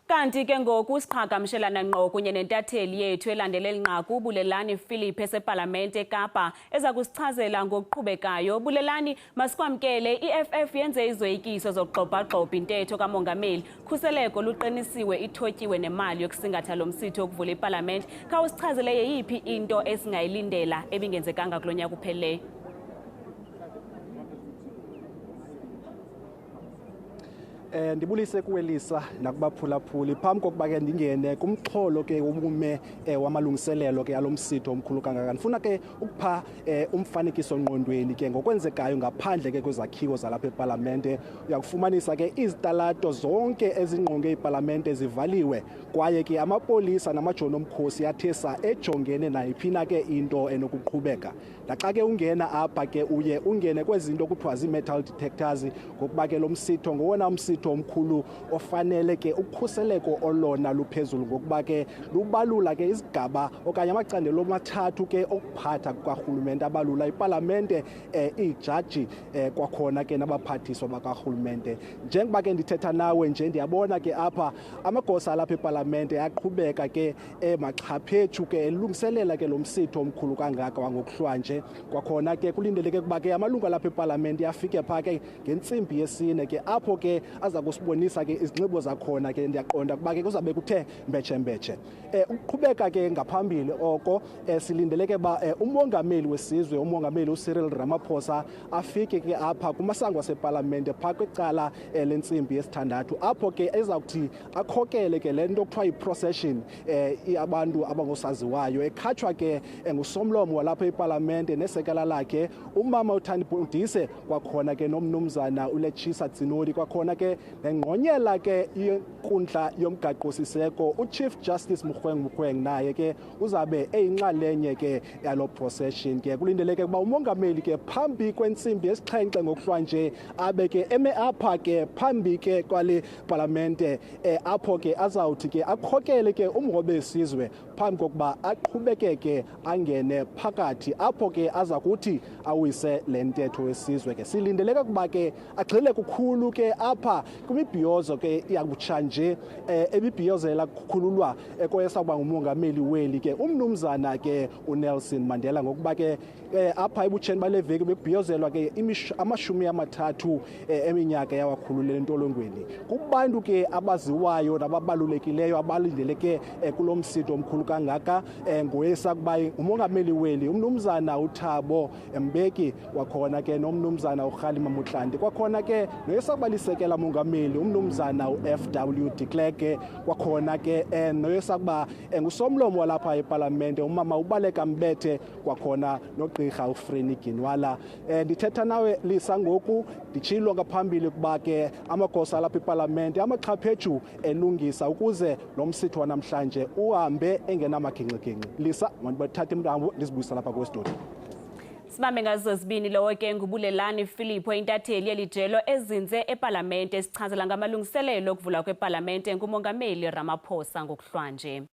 Kanti ke ngoku siqhagamshelana ngqo kunye nentatheli yethu elandela eli nqaku, uBulelani Philip esepalamente eKapa, eza kusichazela ngokuqhubekayo. Bulelani, masikwamkele. I-EFF yenze izoyikiso zokugxobhagxobha intetho kamongameli. Khuseleko luqinisiwe, ithotyiwe nemali yokusingatha lo msitho wokuvula ipalamente. Khawusichazele yeyiphi into esingayilindela ebingenzekanga kulo nyaka uphelileyo? Ndibulise kuwelisa nakubaphulaphuli. Phambi kokuba ke ndingene kumxholo ke ubume wamalungiselelo ke alomsitho omkhulu kangaka, ndifuna ke ukupha umfanekiso ngqondweni ke ngokwenzekayo ngaphandle ke kwezakhiwo zalapha epalamente. Uyakufumanisa ke izitalato zonke ezingqonge ipalamente zivaliwe, kwaye ke amapolisa namajoni omkhosi athe sa ejongene nayiphi na ke into enokuqhubeka. Naxa ke ungena apha ke uye ungene kwezinto kuthiwa zii-metal detectors, ngokuba ke lo msitho ngowona msitho omkhulu ofanele ke ukhuseleko olona luphezulu, ngokuba ke lubalula ke izigaba okanye amacandelo amathathu ke okuphatha kukarhulumente abalula ipalamente, iijaji, kwakhona ke nabaphathiswa bakarhulumente. Njengoba ke ndithetha nawe nje, ndiyabona ke apha amagosa alapha epalamente aqhubeka ke emaxhaphethu ke elungiselela ke lo msitho omkhulu kangaka wangokuhlwanje. Kwakhona ke kulindeleke ukuba ke amalungu alapha epalamente afike phaa ke ngentsimbi yesine ke, apho ke aza kusibonisa ke izinxibo zakhona ke. Ndiyaqonda ukuba ke kuzabe kuthe mbetshe-mbetshe. Ukuqhubeka ke ngaphambili oko, silindeleke uba umongameli wesizwe, umongameli uCyril Ramaphosa, afike ke apha kumasango asepalamente phaa kwicala lentsimbi yesithandathu, apho ke eza kuthi akhokele ke le nto kuthiwa yi-procession, abantu abangosaziwayo, ekhatshwa ke ngusomlomo walapha epalamente nesekela lakhe umama uThandi Modise, kwakhona ke nomnumzana uLechesa Tsenoli, kwakhona ke nengqonyela ke yenkundla yomgaqo-siseko uChief Justice Mogoeng Mogoeng, naye ke uzabe eyinxalenye ke yalo procession. Ke kulindeleke ukuba umongameli ke phambi kwentsimbi yesixhenxe ngokuhlwanje abe ke eme apha ke phambi ke kwale palamente, apho ke azawuthi ke akhokele ke umhobe wesizwe phambi kokuba aqhubekeke angene phakathi, apho ke aza kuthi awise le ntetho wesizwe. Ke silindeleke ukuba ke agxile kukhulu ke apha kwimibhiyozo ke yakutshanje ebibhiyozela kukhululwa koyesawuba ngumongameli weli ke umnumzana ke uNelson Mandela, ngokuba ke apha ebutsheni bale veki bekubhiyozelwa ke 30 eminyaka yawakhululela entolongweni. Kubantu ke abaziwayo nababalulekileyo abalindeleke kulo msitho omkhulu kangaka, ngoyesakuba umongameli weli umnumzana uThabo Mbeki, kwakhona ke nomnumzana uKgalema Motlanthe, kwakhona ke noyesakuba lisekela mongameli umnumzana uFW de Klerk, kwakhona ke noyesakuba ngusomlomo walapha epalamente umama uBaleka Mbete, kwakhona nogqirha uFrene Ginwala. Ndithetha nawe Lisa ngoku, nditshilo ngaphambili ukuba ke amagosa alapha epalamente amaxhaphetshu elungisa ukuze lo msitho wanamhlanje uhambe engenamagingxigingxi. Lisa, mandithathe intambo ndizibuyisa lapha kwestudio. Sibambe ngazo zibini. Lowo ke nguBulelani Philipho, intatheli yelijelo ezinze epalamente, esichazela ngamalungiselelo okuvulwa kwepalamente ngumongameli Ramaphosa ngokuhlwanje.